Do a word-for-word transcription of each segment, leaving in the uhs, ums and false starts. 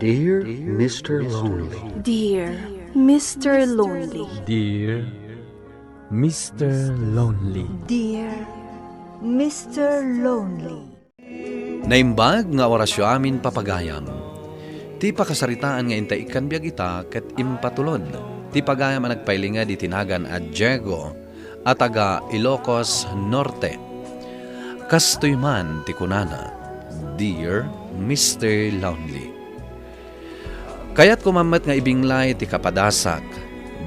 Dear Mister Lonely. Dear Mister Lonely. Dear Mister Lonely. Dear Mister Lonely. Naimbag nga orasyo amin, papagayam. Ti pakasaritaan nga intay ikkan biag ita ket impatulod ti pagayam a nagpailinged iti nagan a Diego a taga Ilocos Norte. Kastoy man ti kunana, "Dear Mister Lonely." Kayatko man met nga ibinglay ti kapadasak,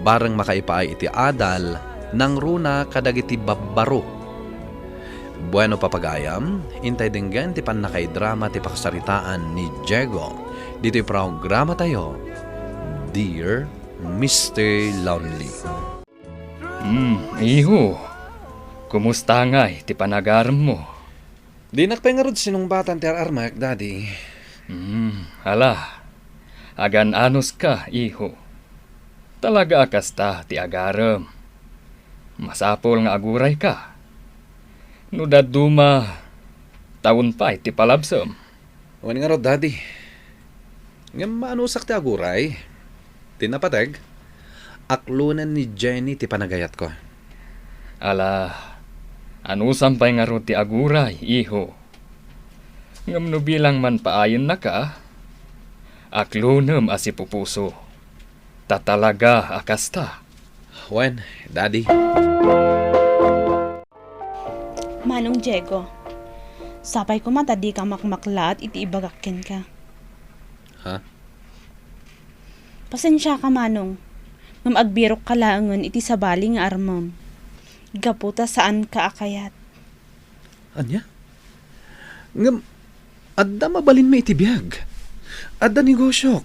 bareng makaipaay iti adal, nangruna kadagiti babbaro. Bueno, papagayam, intay denggen ti pannakaidrama ti pakasaritaan ni Diego ditoy programatayo, Dear Mister Lonely. Hmm, iho. Kumusta ngay ti panagaremmo? Dinak pay ngarud sinungbatan ti ar-armek, Daddy. Hmm, ala. Agan-anos ka, iho. Talaga a kasta ti agarem. Masapul nga aguray ka. No dadduma, tawen pay ti palabsem. Wen ngarud, Daddy. Ngem maanusak ti aguray. Ti napateg, aklonen ni Jenny ti panagayatko. Ala, anusam pay ngarud ti aguray, iho. Ngem no bilang manpaayennaka, aklonem a sipupuso. Ta talaga a kasta. Wen, Daddy. Manong Diego, sapay koma ta dika makmaklaat iti ibagak kenka. Ha? Pasensiaka, Manong, ngem agbirokka laengen iti sabali nga armem. Gapu ta saanka a kayat. Ania? Ngem, adda mabalinmi iti biag. Adda negosiok.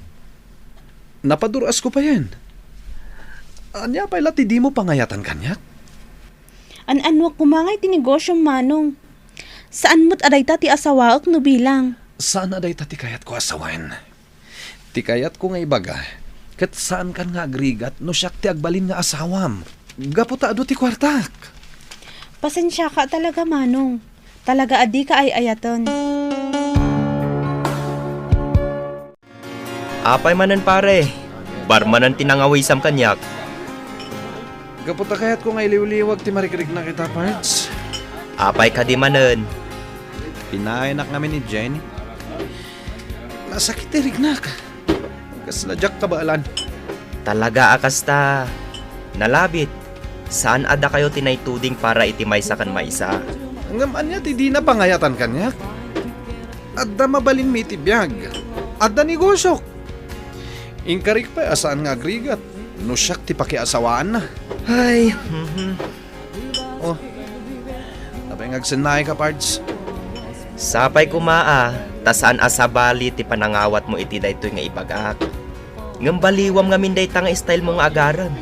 Napadur-asko payen. Ania pay la ti dimo pangayatan kaniak? An-annuak koma nga iti negosiom, Manong. Saan met a dayta ti asawaek no bilang. Saan a dayta ti kayatko a sawen. Ti kayatko nga ibaga, ket saankan nga agrigat no siak ti agbalin nga asawam, gapu ta adu ti kuartak. Pasensiaka talaga, Manong. Talaga a dika ay-ayaten. Apay manen, pare? Barmanen ti nangawisam kaniak. Gapu ta kayatko nga iliwliwag ti marikriknak ita, Pards. Apay kadi manen? Pinaaynak ngamin ni Jenny. Nasakit ti riknak. Kasla diak kabaelan. Talaga a kasta. Nalabit. Saan a dakayo ti naituding para iti maysa ken maysa. Ngem ania ti dina pangayatan kaniak? Adda mabalinmi iti biag. Adda negosiok. Inkarik pay a saan nga agrigat no siak ti pakiasawaanna. Ay, mhm. Oh, apay nga agsennaay ka, Pards? Sapay koma a, ta saan a sabali ti panangawatmo iti daytoy nga ibagak. Ngem baliwam ngamin dayta nga style mo nga agarem.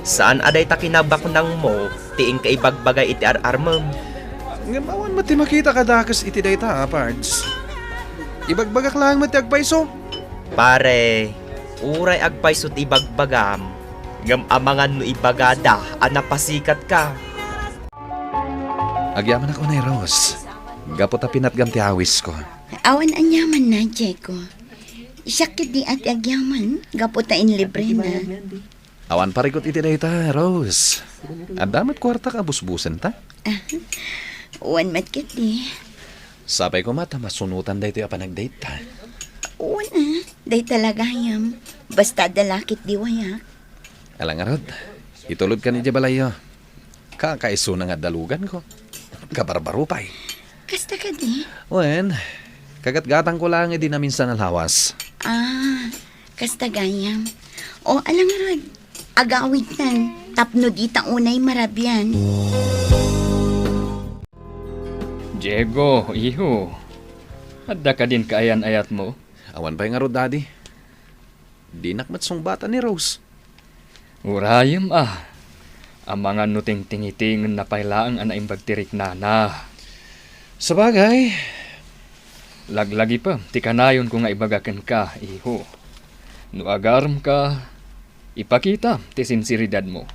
Saan a dayta kinabaknangmo ti inka ibagbagay iti ar-armem. Ngem awan met ti makita kadakes iti dayta, a, Pards. Ibagbagak laeng met ti agpayso. Pare, uray agpayso ti ibagbagam, ngem amangan no ibagada a napasikatka. Agyamanak unay, Rose. Gapu ta pinatgam ti awisko. Awan aniamanna, Diego. Siak ketdi a ti agyaman, gapu ta inlibrena. Awan parikut iti dayta, Rose. Adda met kuartak a busbusenta. Ah, wen met ketdi. Sapay koma ta masunotan daytoy a panagdate ta. Wen a, dayta la gayam. Basta adda la ketdi wayak. Ala ngarud, itulodkan idiay balayyo. Kakaisuna nga adda luganko. Kabarbaro pay. Kasta kadi? Wen, kagatgatangko laeng idi naminsan a lawas. Ah, kasta gayam. O, ala ngarud, agawidtan tapno dita unay marabian. Diego, iho, adda kadin kaayan-ayatmo? Awan pay ngarud, Daddy. Dinak met sungbatan ni Rose. Urayem a, amangan no tingtingitengenna pay laeng a naimbag ti riknana. Sabagay. Laglagipem ti kanayonko nga ibaga kenka, iho. No agaremka, ipakitam ti sinseridadmo.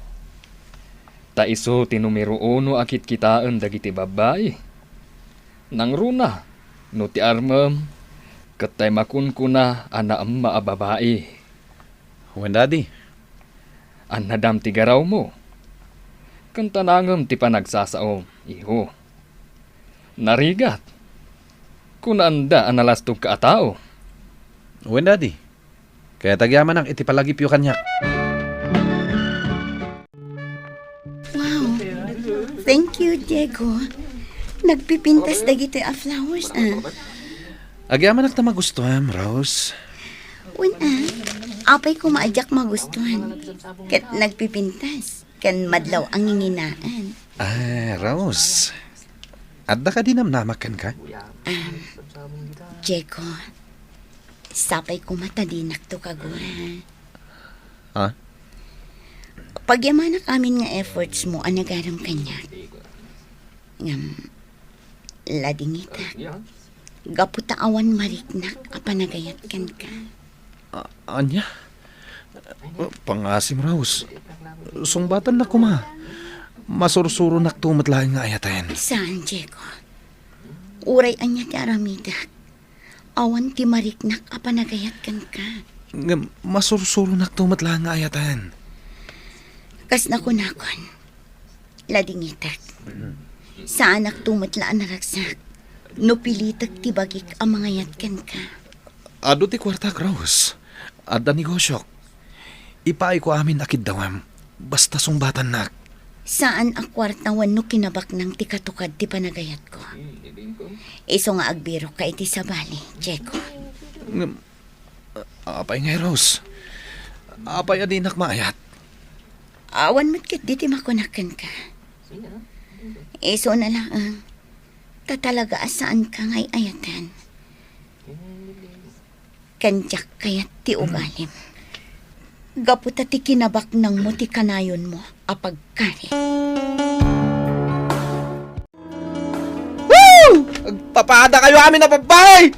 Ta isu ti numero uno a kitkitaen dagiti babbai. Nangruna, no ti armem, Ket tay makunkuna a naamma a babai. Wen, Daddy. Annadam ti garawmo. Ken ta nangem ti panagsasaom, iho. Narigat. Kunaanda a nalastogka a tao. Wen, Daddy. Kayat agyamanak iti palagipyo kaniak. Wow. Thank you, Diego. Nagpipintas dagitoy a flowers, ah. Agyamanak ta magustuam, Rose. Wen, ah. Apay koma a diak magustuan. Ket nagpipintas. Ken madlaw a nginginaan. Ah, Rose. Adda kadi namnamak kenka? Um, Diego, sapay koma ta dinakto kagura. Ha? Pagyamanak amin nga efforts mo a nagaram kaniak. Ngem, ladingitak. Gapu ta awan mariknak a panagayat kenka. A-, ania? Pangasim, Rose. Sungbatannak koma. Masursuronakto met laeng nga ayaten. Saan, Diego? Uray ania ti aramidek, awan ti mariknak a panagayat kenka. Ngem masursuronakto met laeng nga ayaten. Kas nakunakon, ladingitek. Saanakto met la a naragsak no pilitek ti bagik a mangayat kenka. Adu ti kuartak, Rose. Adda negosiok. Ipaayko amin a kiddawem. Basta sungbatannak. Saan a kuarta wenno kinabaknang ti katukad ti panagayatko. Isu nga agbirokka iti sabali, Diego. Ngem, apay ngay, Rose? Apay a dinak maayat? Awan met ketdi ti makunak kenka. Isuna laeng, ta talaga a saanka nga ay-ayaten. Ken diak kayat ti ugalim. Gapu ta ti kinabaknangmo ti kanayonmo a pagkari. Woo! Agpapadakayo amin a babbai!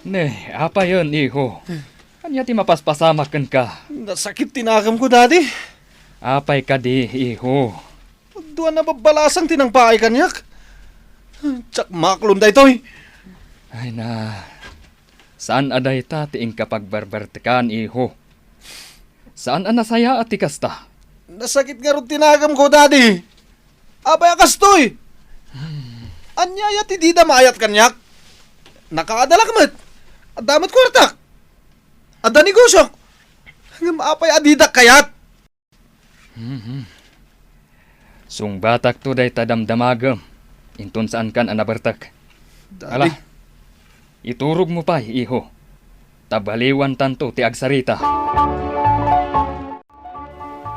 Ne, apayen, iho? Ania ti mapaspasamak kenka? Nasakit ti nagamko, Daddy. Apay kadi, iho? Dua a nababbalasang ti nangpaay kaniak. Diak maklon daytoy. Ay na, saan a dayta ti inka pagberbertekan, iho. Saan a nasayaat ti kasta. Nasakit ngarud ti nagamko, Daddy. Apay a kastoy? Ania aya ti dida maayat kaniak? Nakaadalak met. Adda met kuartak. Adda negosiok. Ngem apay a didak kayat? Mhm. Sungbatakto dayta damdamagem, inton saankan a nabertek. Daddy. Ala, iturogmo pay, iho. Ta baliwantanto ti agsarita.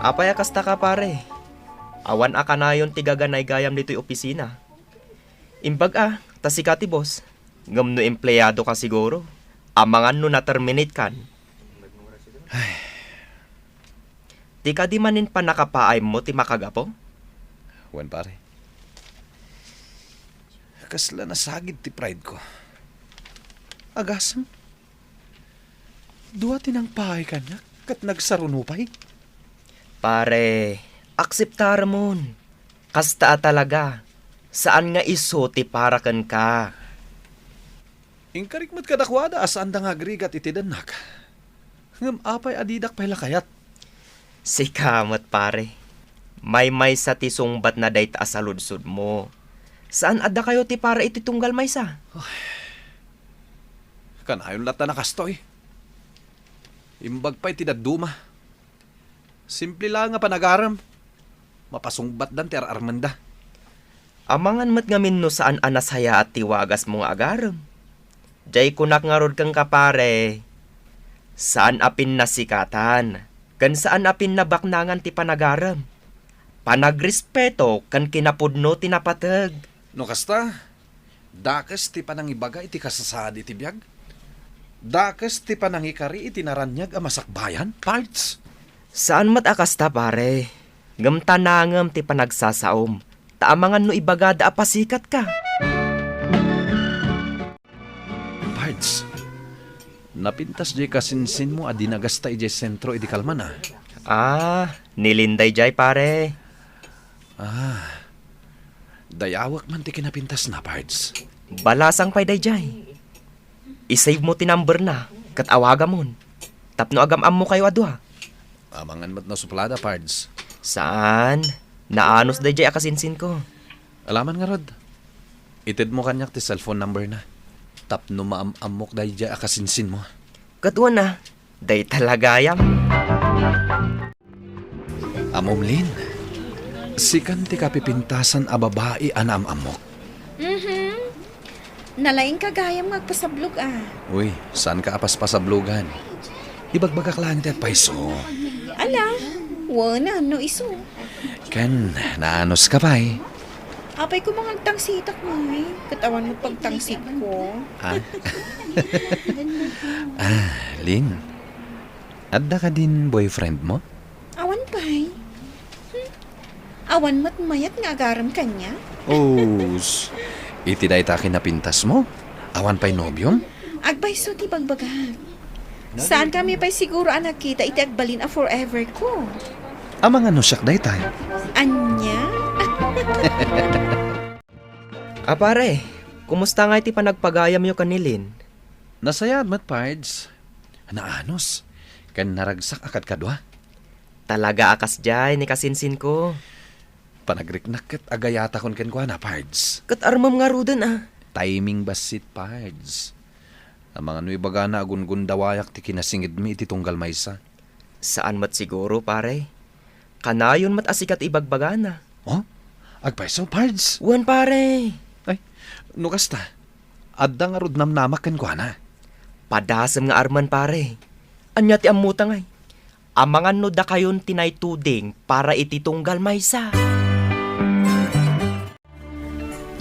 Apay a kasta ka, pare? Awan a kanayon ti gaganaygayam ditoy opisina. Imbag a, ta sika ti boss. Ngem no empleado ka siguro, amangan no na-terminate kan. Ay. Ti kadi manen pannakapaaymo ti makagapu? Wen, pare. Kasla nasagid ti pride ko. Agasem. Dua ti nangpaay kaniak ket nagsaruno pay. Pare, akseptaremon. Kasta a talaga. Saan nga isu ti para kenka. Inkarik met kadakuada a saanda nga agrigat iti dennak. Ngem apay a didak pay la kayat? Sika met, pare. Maymaysa ti sungbatna dayta a saludsodmo. Saan a dakayo ti para iti tunggal maysa? Ay. Kanayon latta a kastoy. Imbag pay ti dadduma. Simple laeng a panagarem. Mapasungbatdan ti ar-armenda. Amangan met ngamin no saan a nasayaat ti wagasmo nga agarem. Diay kunak ngarud kenka, pare, saan a pinnasikatan, ken saan a pinnabaknangan ti panagarem. Panagrespeto ken kinapudno ti napateg. No kasta, dakes ti panangibaga iti kasasaad iti biag. Dakes ti panangikari iti naraniag a masakbayan, Pards. Saan met a kasta, pare. Ngem ta nangem ti panagsasaom, ta amangan no ibagada a pasikatka. Pards, napintas diay kasinsinmo a dinagasta idiay sentro idi kalman, a? Ah, ni Linday diay, pare. Ah, dayawek man ti kinapintasna, Pards. Balasang pay daydiay. I-save mo ti number na, ket awagamon. Tapno agam-ammokayo a dua. Amangan met no suplada, Pards. Saan? Naanus daydiay a kasinsinko. Alaman ngarud. Itedmo kaniak ti cellphone number na. Tapno maam-ammok daydiay a kasinsinmo. Ket wen a, dayta la gayam. Ammom, Lin, sikan ti kapipintasan a babai a naam-ammok. Mhm. Nalaingka gayam nga agpasablog a. Uy, saanka a paspasablogan. Ibagbagak laeng ti agpayso. Ala, wen a, no isu. Ken, naanuska pay. Apay koma nga agtangsitak ngay, ket awan met pagtangsitko. Ah? Ah, Lin, adda kadin boyfriend mo? Awan pay. Hmm. Awan met mayat nga agarem kaniak. Us, iti dayta a kinapintasmo, awan pay nobiom? Agpayso ti bagbagak. Saankami pay siguro a nakita iti agbalin a forever ko. Amangan no siak dayta. Ania? A pare, kumusta ngay ti panagpagayamyo ken ni Lin? Nasayaat met, Pards. Naanus, ken naragsak a kadkadua. Talaga a kasdiay ni kasinsinko. Panagriknak ket agayatakon kenkuana, Pards. Ket armem ngaruden a. Timing bassit, Pards. Amangan no ibagana a gungundawayak ti kinasingedmi iti tunggal maysa. Saan met siguro, pare. Kanayon met a sika ti ibagbagana. Oh? Agpayso, Pards? Wen, pare. Ay, no kasta, adda ngarud namnamak kenkuana. Padasem nga armen, pare. Ania ti ammota ngay? Amangan no dakayon ti naituding para iti tunggal maysa.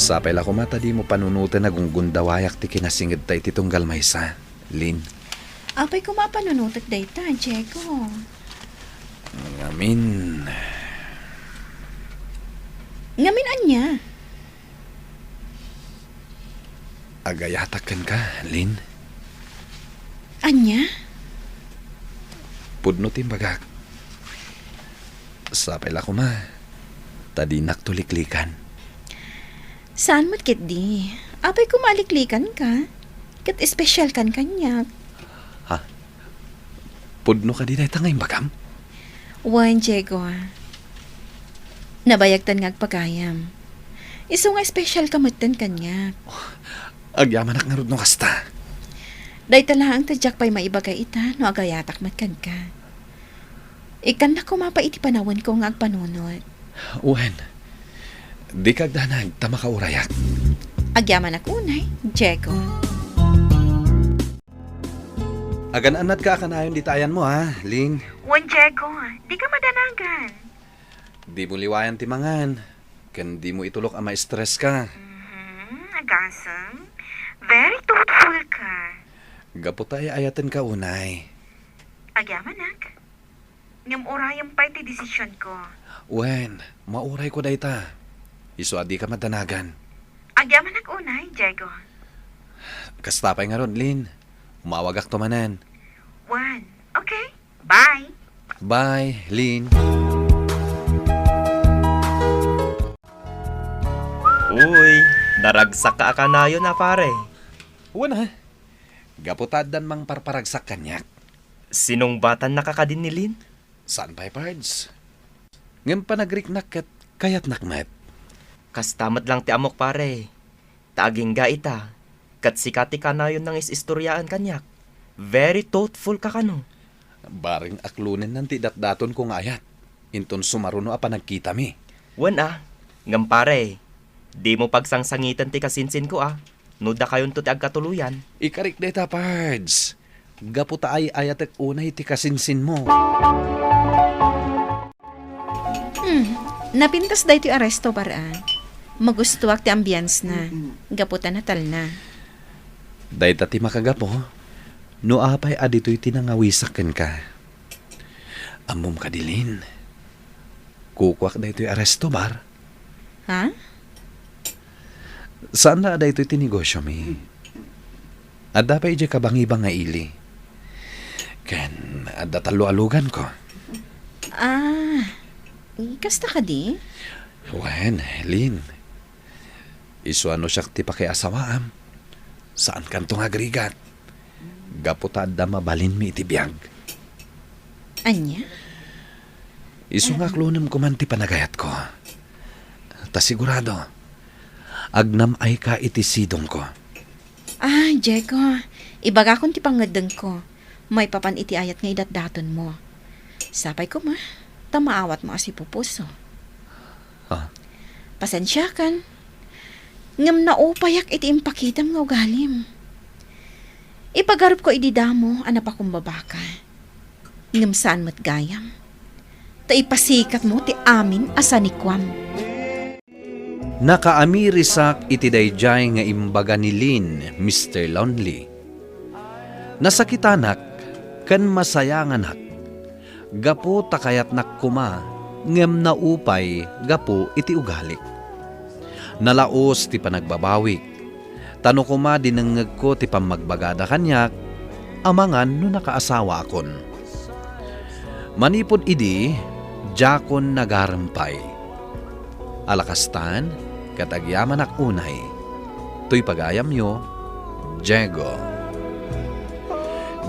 Sapay la koma ta dimo panunoten a gunggundawayak ti kinasingedta iti tunggal maysa, Lin. Apay koma a panunotek dayta, Diego? Ngamin. Ngamin ania? Agayatak kenka, Lin. Ania? Pudno ti imbagak. Sapay la koma ta dinakto liklikan. Saan met ketdi? Apay koma a liklikanka? Ket espesyalkan kaniak. Ha? Pudno kadi dayta nga imbagam? Wen, Diego, a. Nabayagtan nga agpagayam. Isu nga espesyalka metten kaniak. Agyamanak ngarud no kasta. Dayta laeng ta diak pay maibaga ita no agayatak met kenka. Ikkannak koma pay iti panawenko nga agpanunot. Wen, dika agdanag ta makaurayak. Agyamanak unay, Diego. Agan-annatka a kanayon dita ayanmo, ha, Lin? Wen, Diego, dika madanagan. Dimo liwayan ti mangan, ken dimo itulok a ma-stress ka. Mhm, agasem. Very thoughtful ka. Gapu ta ay-ayatenka unay. Agyamanak. Ngem urayem pay ti desisionko. Wen, maurayko dayta. Isu a dika madanagan. Agyamanak unay, Diego. Kasta pay ngarud, Lin. Umawagakto manen. Wen, okay. Bye. Bye, Lin. Uy, naragsak ka a kanayon a, pare. Wen a. Gapu ta addan mangparparagsak kaniak. Sinungbatannaka kadi ni Lin? Saan pay, Pards. Ngem panagriknak ket kayatnak met. Kasta met lang ti ammok, pare. Ta agingga ita, ket sika ti kanayon nangis-istoriaan kaniak. Very thoughtful ka kano. Bareng aklonennan ti datdatonko nga ayat. Inton sumaruno a panagkitami. Wen a, ngem pare, dimo pagsangsangiten ti kasinsinko a. No dakayonto ti agkatuloyan. Ikarik dayta, Pards. Gapu ta ay-ayatek unay ti kasinsinmo. Hmm, napintas daytoy a resto bar a. Magustuak ti ambience na. Gapu ta natalna. Dayta ti makagapu no apay a ditoy ti nangawisak kenka. Ammom kadi, Lin? Kukuak daytoy a resto bar. Ha? Saan la a daytoy ti negosyomi. Adda pay idiay kabangibang nga ili. Ken adda talloaluganko. Ah, kasta kadi? Wen, Lin. Isu a no siak ti pakiasawaam, saankanto nga agrigat. gapu ta adda mabalinmi iti biag. Ania? Isu nga aklonem koman ti panagayatko. Ta sigurado, agnam-ayka iti sidongko. Ah, Diego, ibagakon ti pangngeddengko maipapan iti ayat nga idatdatonmo. Sapay koma, ta maawatmo a sipupuso. Ah. Pasensiakan, ngem naupayak iti impakitam nga ugalim. Ipagarupko idi damo a napakumbabaka. Ngem saan met gayam. Ta ipasikatmo ti amin a sanikuam. Nakaamirisak iti daydiay nga imbaga ni Lynn, Mister Lonely. Nasakitanak ken masayanganak gapu ta kayatnak koma ngem naupay gapu iti ugalik. Nalaus ti panagbabawik, ta no koma dinengngegko ti pammagbagada kaniak, amangan no nakaasawaakon. Manipud idi, diakon nagarem pay. Ala kastan, ket agyamanak unay. Toy pagayamyo, Diego.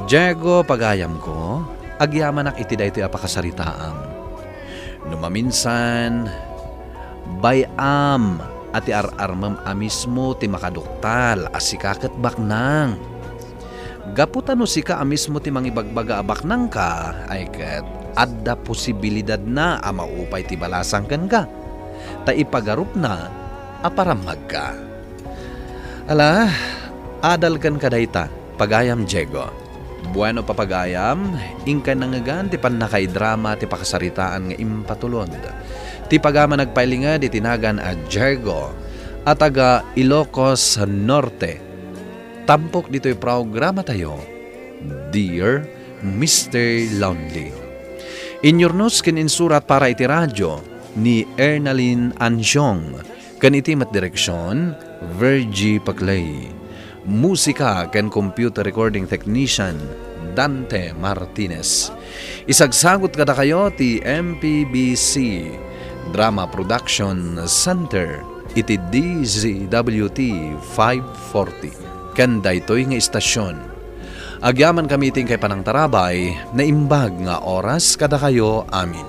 Diego, pagayamko, agyamanak iti daytoy a pakasaritaam. No maminsan, bay-am a ti ar-armem a mismo ti makaduktal a sika ket baknang. Gapu ta no sika a mismo ti mangibagbaga a baknangka, ay ket adda posibilidadna a maupay ti balasang kenka, ta ipagarupna a parammagka. Ala, adal kenka dayta, pagayam Diego. Bueno, papagayam, inkay nangngegan ti pannakaidrama ti pakasaritaan nga impatulod ti pagayam a nagpailinged iti nagan a Diego a taga Ilocos Norte. Tampok ditoy programatayo, Dear Mister Lonely. Inyurnos ken insurat para iti radyo ni Ernalyn Ansiong, ken iti met direksion, Virgie Paclay. Musika ken computer recording technician, Dante Martinez. Isagsagut kadakayo ti M P B C Drama Production Center iti D Z W T five forty ken daytoy nga istasion. Agyamankami iti inkay panangtarabay, naimbag nga oras kadakayo amin.